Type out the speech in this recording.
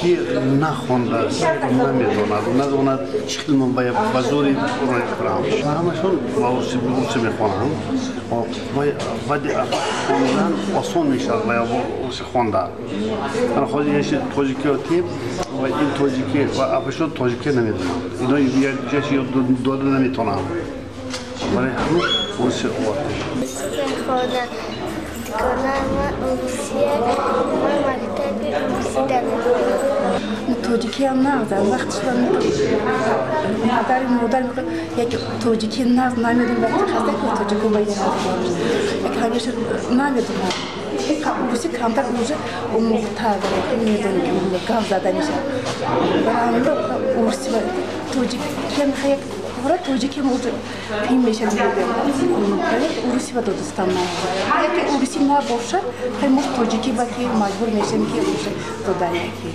Ки нахондааст, намедонад, надонад чӣ хел ман ба зӯри роҳ кунам. Ҳамашон ба урусӣ мехонанд. Баъди хондан осон мешавад ва урусӣ хондан. Ман ҳозир яше тоҷикиёти ва ин тоҷикӣ ва апашон тоҷикӣ намедонанд. Ино як ҷаши ёд дода наметавонанд. Барои ҳамин урусӣ овардем. Хона дуконама урусия, ман мактаби урусида мехонам. Тоҷикиам нағз вақти шуда падари модар як тоҷикӣ нағз намедонам, вақти хаста ки тоҷико ба як ҳамеша намедонам. Урусӣ камтар уже омӯхтар медонем ки гап зада мешавад. Урусӣ тоҷикиам як пора тоҷикиам уже қим мешавад. Урусӣ ба додистам, яке урусӣ набошад, хай мо тоҷикӣ ба ки маҷбур мешавем ки уже додани ки.